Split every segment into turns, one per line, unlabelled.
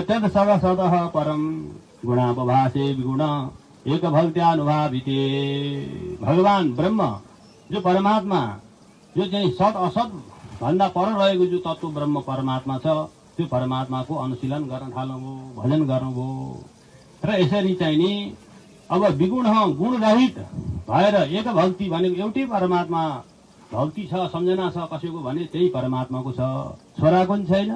तद सदसतः परम गुणापभासे विगुण एक भक्त्यानुभाविते। भगवान ब्रह्म जो परमात्मा जो चाहिँ सत असत भन्दा पर रहेको जो तत्व ब्रह्म परमात्मा छ त्यो परमात्माको अनुशीलन गर्न थाल्नुभयो, भजन गर्नुभयो र यसरी चाहिँ नि अब विगुण गुणरहित भएर एक भक्ति भनेको एउटै परमात्मा भक्ति छ, सम्झना छ कसैको भने त्यही परमात्माको छ। छोराको पनि छैन,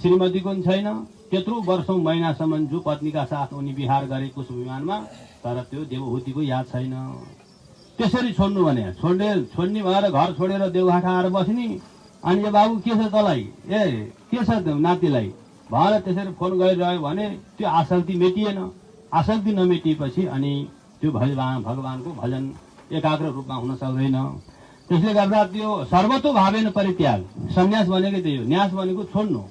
श्रीमतीको पनि छैन, त्यत्रो वर्षौं महिनासम्म जो पत्नीका साथ उनी विहार गरेको विमानमा, तर त्यो देवहूतिको याद छैन। त्यसरी छोड्नु भने छोड्ने भएर घर छोडेर देउघाट आएर बस्ने, अनि बाबु के छ तँलाई, के छ नातिलाई भएर त्यसरी फोन गरिरह्यो भने त्यो आसक्ति मेटिएन। आसक्ति नमेटिएपछि अनि त्यो भगवानको भजन एकाग्र रूपमा हुन सक्दैन। त्यसले गर्दा त्यो सर्वतो भावेन परित्याग, सन्यास भनेको त्यही हो। न्यास भनेको छोड्नु,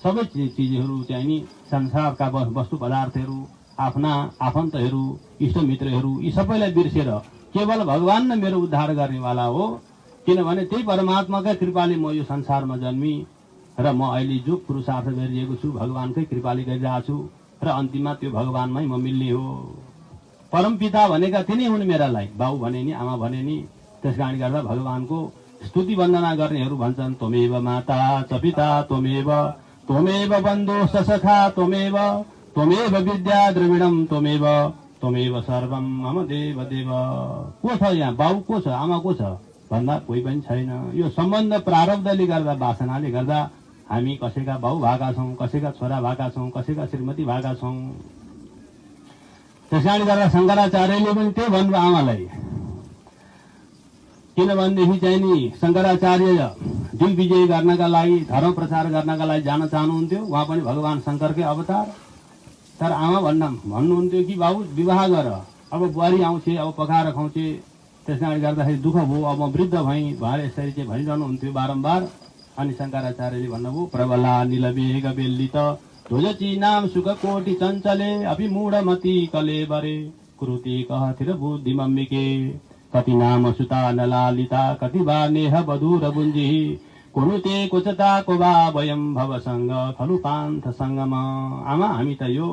सबै चिजहरू चाहिँ नि संसारका वस्तु पदार्थहरू, आफ्ना आफन्तहरू, इष्टमित्रहरू यी सबैलाई बिर्सेर केवल भगवान नै मेरो उद्धार गर्नेवाला हो। किनभने त्यही परमात्माकै कृपाले म यो संसारमा जन्मी र म अहिले जो पुरुषार्थ गरिरहेको छु भगवानकै कृपाले गरिरहेको छु र अन्तिममा त्यो भगवानमै म मिल्ने हो। परमपिता भनेका तिनै हुन् मेरालाई, बाउ भने नि आमा भने नि। त्यस कारणले गर्दा भगवानको स्तुति वन्दना गर्नेहरू भन्छन् त्वमेव माता च पिता त्वमेव बन्धु च सखा त्वमेव विद्या द्रविणम त्वमेव सर्वम मम देव देव। को छ यहाँ, बाउ को छ, आमा को छ भन्दा कोही पनि छैन। यो सम्बन्ध प्रारब्धले गर्दा, वासनाले गर्दा हामी कसैका बाउ भएका छौँ, कसैका छोरा भएका छौँ, कसैका श्रीमती भएका छौँ। त्यस कारणले गर्दा शङ्कराचार्यले पनि त्यही भन्नुभयो आमालाई। किनभनेदेखि चाहिँ नि शङ्कराचार्य दिग्विजय गर्नका लागि, धर्म प्रचार गर्नका लागि जान चाहनुहुन्थ्यो। उहाँ पनि भगवान शङ्करकै अवतार। तर आमा भन्नुहुन्थ्यो कि बाबु विवाह गर, अब बुहारी आउँछे, अब पकाएर खुवाउँछे। त्यस कारणले गर्दाखेरि दुःख भयो, अब म वृद्ध भएँ भएर यसरी चाहिँ भनिरहनुहुन्थ्यो बारम्बार। अनि शङ्कराचार्यले भन्नुभयो प्रबला निलवेग बेल्लित ध्वजची नाम सुख कोटि चञ्चले अपि मूढमती कलेबरे कुरुते कहतिर बुद्धिमम्बिके कति नाम सुता नलालिता कति बा नेह बधुर बुञ्जी कुनुते कुचता कोबा वयम भवसङ्ग खलु पान्थ सङ्गम। आमा हामी त यो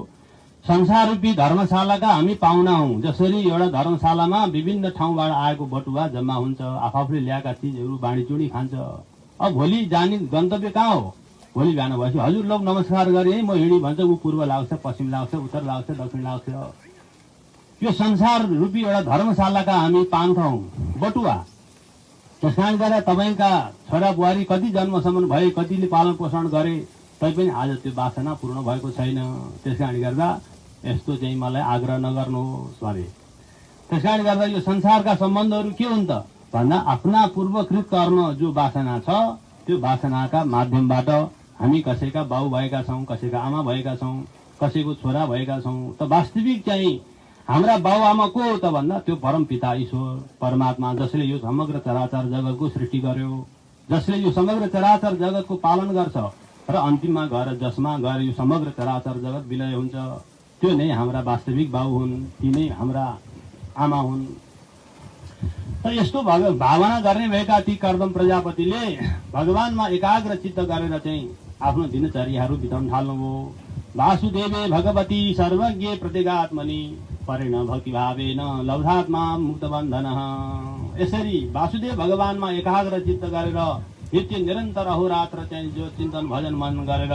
संसार रूपी धर्मशालाका हामी पाहुना हौँ। जसरी एउटा धर्मशालामा विभिन्न ठाउँबाट आएको बटुवा जम्मा हुन्छ, आफूले ल्याएका चिजहरू बाँडीचुँडी खान्छ। अब भोलि जाने गन्तव्य कहाँ हो? भोलि बिहान भएपछि हजुर लोग नमस्कार गरे है म हिँडी भन्छ, ऊ पूर्व लाग्छ, पश्चिम लाग्छ, उत्तर लाग्छ, दक्षिण लाग्छ। यो संसार रूपी एउटा धर्मशालाका हामी पान्थ हौँ, बटुवा। त्यस कारणले गर्दा तपाईँका छोरा बुहारी कति जन्मसम्म भए, कतिले पालन पोषण गरे, तैपनि आज त्यो वासना पूर्ण भएको छैन। त्यस कारणले गर्दा यस्तो चाहिँ मलाई आग्रह नगर्नुहोस् भने। त्यस कारणले गर्दा यो संसारका सम्बन्धहरू के हुन् त भन्दा आफ्ना पूर्वकृत कर्म जो वासना छ त्यो वासनाका माध्यमबाट हामी कसैका बाउ भएका छौँ, कसैका आमा भएका छौँ, कसैको छोरा भएका छौँ। त वास्तविक चाहिँ हाम्रा बाउ आमा को हो त भन्दा त्यो परम पिता ईश्वर परमात्मा, जसले यो समग्र चराचर जगतको सृष्टि गर्यो, जसले यो समग्र चराचर जगतको पालन गर्छ र अन्तिममा गएर जसमा गएर यो समग्र चराचर जगत विलय हुन्छ, त्यो नै हाम्रा वास्तविक बाउ हुन्, ती नै हाम्रा आमा हुन्। त यस्तो भावना गर्ने भएका ती कर्दम प्रजापतिले भगवानमा एकाग्र चित्त गरेर चाहिँ आफ्नो दिनचर्याहरू बिताउन थाल्नुभयो। वासुदेवे भगवती सर्वज्ञ प्रत्यगात्मनि परेण भक्तिभावेन लब्धात्मा मुक्त बन्धन। यसरी वासुदेव भगवानमा एकाग्र चित्त गरेर नित्य निरन्तर अहोरात्र चाहिँ जो चिन्तन भजन मनन गरेर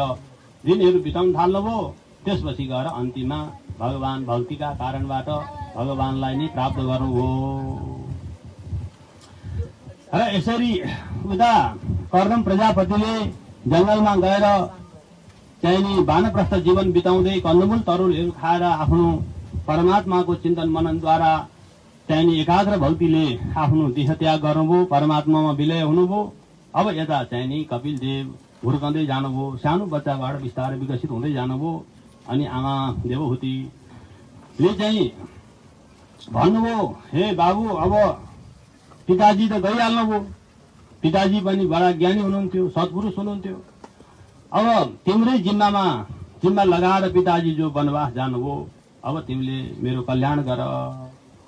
दिनहरू बिताउन थाल्नुभयो। त्यसपछि गएर अन्तिममा भगवान भक्तिका कारणबाट भगवानलाई नै प्राप्त गर्नुभयो। र यसरी उता कर्दम प्रजापतिले जङ्गलमा गएर चाहिँ नि वानप्रस्थ जीवन बिताउँदै कन्दमूल तरुलहरू खाएर आफ्नो परमात्माको चिन्तन मननद्वारा चाहिँ नि एकाग्र भक्तिले आफ्नो देह त्याग गर्नुभयो, परमात्मामा विलय हुनुभयो। अब यता चाहिँ नि कपिल देव हुर्कँदै जानुभयो, सानो बच्चाबाट बिस्तारै विकसित हुँदै जानुभयो। अनि आमा देवहूतिले चाहिँ भन्नुभयो हे बाबु अब पिताजी त गइहाल्नुभयो, पिताजी पनि बडा ज्ञानी हुनुहुन्थ्यो, सत्पुरुष हुनुहुन्थ्यो। अब तिम्रै जिम्मा लगाएर पिताजी जो वनवास जानुभयो, अब तिमीले मेरो कल्याण गर।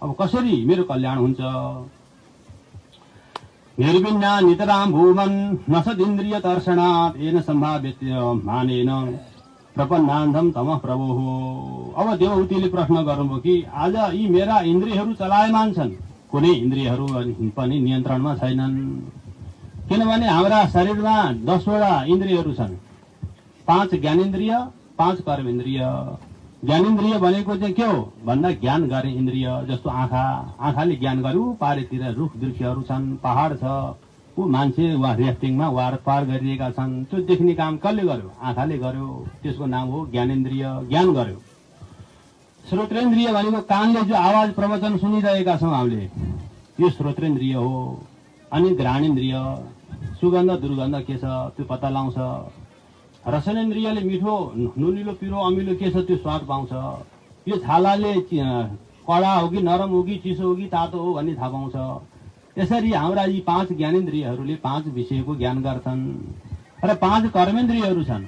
अब कसरी मेरो कल्याण हुन्छ? निर्विण्या नितराम भुवन नसदिन्द्रिय दर्शनात् येन सम्भाव्यते मानेन प्रपन्नान्धम तम प्रभु हो। अब देवहूतिले प्रश्न गर्नुभयो कि आज यी मेरा इन्द्रियहरू चलायमान छन्, कुनै इन्द्रियहरू पनि नियन्त्रणमा छैनन्। किनभने हाम्रा शरीरमा 10 वटा इन्द्रियहरू छन्, 5 ज्ञानेन्द्रिय, 5 कर्मेन्द्रिय। ज्ञानेन्द्रिय भनेको चाहिँ के हो भन्दा ज्ञान गर्ने इन्द्रिय, जस्तो आँखाले ज्ञान गर्यो, पारेतिर रुख वृक्षहरू छन्, पहाड छ, ऊ मान्छे वा रेफ्टिङमा वार पार गरिरहेका छन्, त्यो देख्ने काम कसले गर्यो? आँखाले गर्यो, त्यसको नाम हो ज्ञानेन्द्रिय, ज्ञान गर्यो। श्रोत्रेन्द्रिय भनेको कानले जो आवाज प्रवचन सुनिरहेका छौँ हामीले, यो श्रोत्रेन्द्रिय हो। अनि घ्राणेन्द्रिय, सुगन्ध दुर्गन्ध के छ त्यो पत्ता लाउँछ। रसनेन्द्रियले मिठो नुनिलो पिरो अमिलो के छ त्यो स्वाद पाउँछ। यो छालाले कडा हो कि नरम हो कि चिसो हो कि तातो हो भन्ने थाहा पाउँछ। यसरी हाम्रा यी 5 ज्ञानेन्द्रियहरूले 5 विषयको ज्ञान गर्छन्। र 5 कर्मेन्द्रियहरू छन्।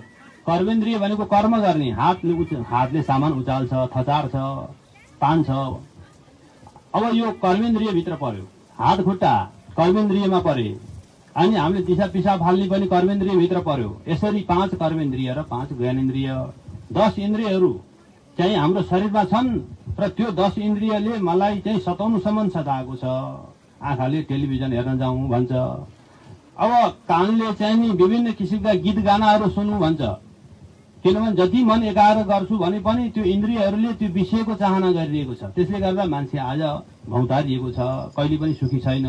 कर्मेन्द्रिय भनेको कर्म गर्ने, हातले सामान उचाल्छ, थचार्छ, तान्छ। अब यो कर्मेन्द्रियभित्र पर्यो, हात खुट्टा कर्मेन्द्रियमा परे, अनि हामीले दिशा पिसाब फाल्ने पनि कर्मेन्द्रियभित्र पर्यो। यसरी 5 कर्मेन्द्रिय र 5 ज्ञानेन्द्रिय, 10 इन्द्रियहरू चाहिँ हाम्रो शरीरमा छन्। र त्यो 10 इन्द्रियले मलाई चाहिँ सताउनुसम्म सताएको छ। आँखाले टेलिभिजन हेर्न जाउँ भन्छ, अब कानले चाहिँ नि विभिन्न किसिमका गीत गानाहरू सुन्नु भन्छ। किनभने जति मन एकाग्र गर्छु भने पनि त्यो इन्द्रियहरूले त्यो विषयको चाहना गरिरहेको छ। त्यसले गर्दा मान्छे आज भौतारिएको छ, कहिले पनि सुखी छैन।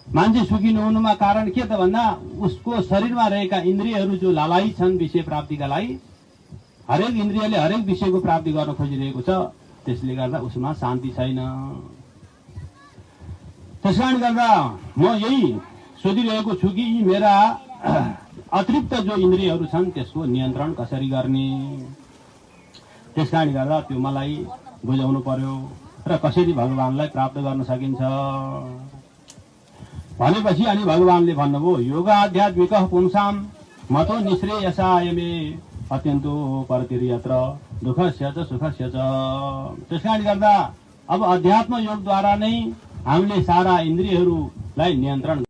मान्छे सुखी नहुनुमा कारण के त भन्दा उसको शरीरमा रहेका इन्द्रियहरू जो लालायित छन् विषय प्राप्तिका लागि, हरेक इन्द्रियले हरेक विषयको प्राप्ति गर्न खोजिरहेको छ। त्यसले गर्दा उसमा शान्ति छैन। त्यसकारण गर्दा म यही सोधिरहेको छु कि यी मेरा अतिरिक्त जो इन्द्रियहरू छन् त्यसको नियन्त्रण कसरी गर्ने। त्यसकारण गर्दा त्यो मलाई बुझाउनु पर्यो र कसरी भगवानलाई प्राप्त गर्न सकिन्छ भनेपछि अनि भगवानले भन्नुभयो, योगाध्यात्मिक पुंसाम मतो निश्रेयसाय मे अत्यन्तो परतिर्यत्र दुःखस्य च सुखस्य च। त्यसकारण गर्दा अब अध्यात्म योगद्वारा नै हामीले सारा इन्द्रियहरूलाई नियन्त्रण